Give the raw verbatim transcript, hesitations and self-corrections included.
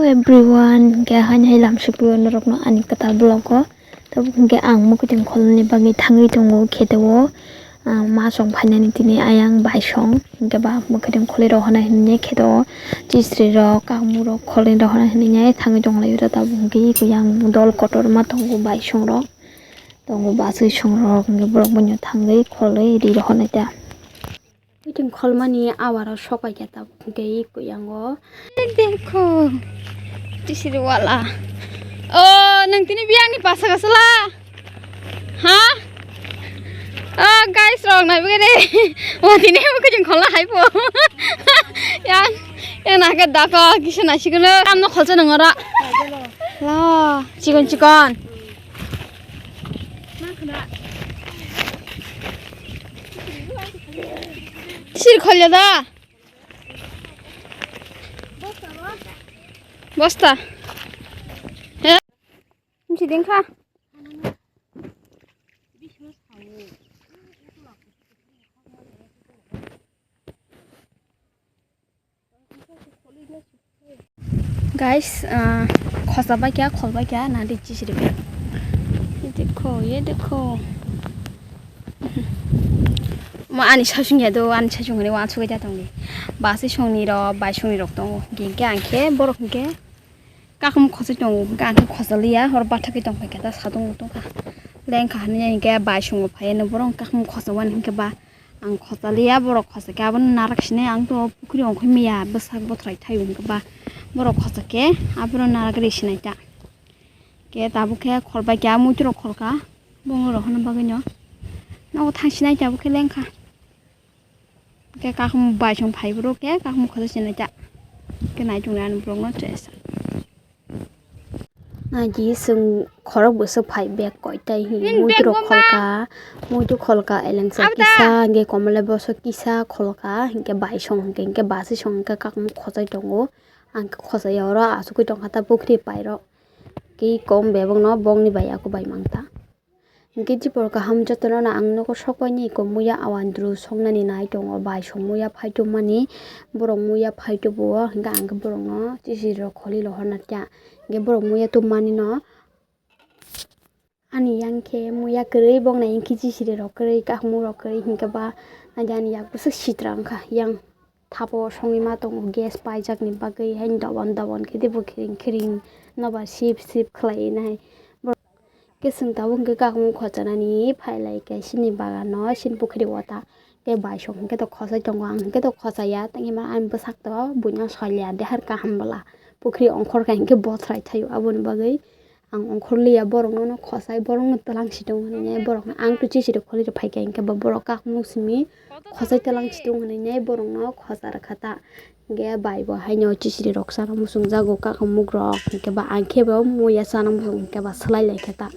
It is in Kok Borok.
Everyone, hingke haini hai lamsukpio norokno ani kwtal vlog o. Tabuk hingke ang mwkhwtwng kholni bagwi thangwi tongo kheto o. Ah, ma song phainani tini ayang bai song. Hingke ba mwkhwtwng kholwi rohornai hinwi kheto o. Chisri rok, kahmung rok kholwi rohornai hinwi thangwi tonglaio. Tabuk hingke yang dol kotor ma tongo bai song rok. Tongo bachwi song rok hingke borok boino thangwi kholwi ri rohornai ta. Muiting kholmani awaro sopai khe tabuk hwnkhe iko yango. Dekho. Tisiri wala. O, nang tini biyangni pasa kasala. Ha? O, guys rok nai bigere. Wa tini mo kujing khola hai po. Yang, yang naga dako kisa nai sigulo. Amno kholsa nangora. La, chikon chikon. Sir kholya da. Bosta. He? Msi ding kha. Guys, ah, khosa bai kya, khol bai kya, na di chisiri bai. Ye dekho, ye dekho. Ma ani sasung ya do, ani sasung ni wa sugai ja tong di. Basi song ni ro, bai song ni rok tongo. Hingke ang khe borok hingke kakhum khosoi tongo. Hingke ang khe khosa liya, hor bathakhe tong phai khe ta sadung tong kha. Leng kha hwnwi hingke bai song bo phai no borok kakhum khosa wani hingke ba. Ang khosa liya, borok khosa khe abono narak sinai, ang to pukhri ongkhoi maya bwsak bothrai thai wngkha ba, borok khosa khe abono narak ri sinai ta. Khe tabuk khe khol bai khe a muitu rok khol kha, bongni rok hwnwi bagwi no nogo thang sinai tabuk khe leng kha. Khe kakhum bai song phai bwrwk khe kakhum khosa sinai ta. Khe nai tongnai ani borok no chesa. Naidi chwng khorok bwswk phai bag koitai hinwi muitu rok kholka, muitu kholka elengsa kisa, hingke komole bosok kisa kholka, hingke bai song hingke, hingke basi song hingke kakung khosai tongo, ang khe khosai ya oro asugui tongkha ta pukhri pairok, kei kom bebak no bongni bai yaku bai mangta. Hingke chipor kaham jotono no ang nogo sokbaini iko muya awandru songnani nai tongo, bai song muya phaitomani, borok muya phaitobo, hingke ang khe borokno chisiri rok kholi rohorna kya, hingke borok muya tummani no ani yang khe muya kwrwi boknai hingke chisiri rok kwrwi, kahmung rok kwrwi, hingke ba ani yak bwswk sitra wngkha yang. Thapo songwi ma tongo gas paijakni bagwi, haino dobon dobon khe teibo khiring khiring nobar sip sip khlaiwi nai. Borok khe chwng tabuk hwnkhe kakmung khochanani phailai khe chini bagano, chini pukhri o ta. Tei bai song hwnkhe to khochai tongo, ang hwnkhe to khochaya, tei ani bwsak to buino soilya de har kaham bwla. Pukhri ongkhor khe hwnkhe bothrai thaio, aboni bagwi. Ang ongkhorliya borokno no khosai, borokno twlang si tongo hinwi borokno ang to chisiri kholi rw phaikha, hinkhe bo borok kakmung simi khosai twlang si tongo hinwi borokno khosa rwkha ta. Hinkhe bai bo haino chisiri rok chana muchungjago, kakmung rok hinkhe ba ang khe bo muya chana muchung hinkhe ba swlai laikha ta.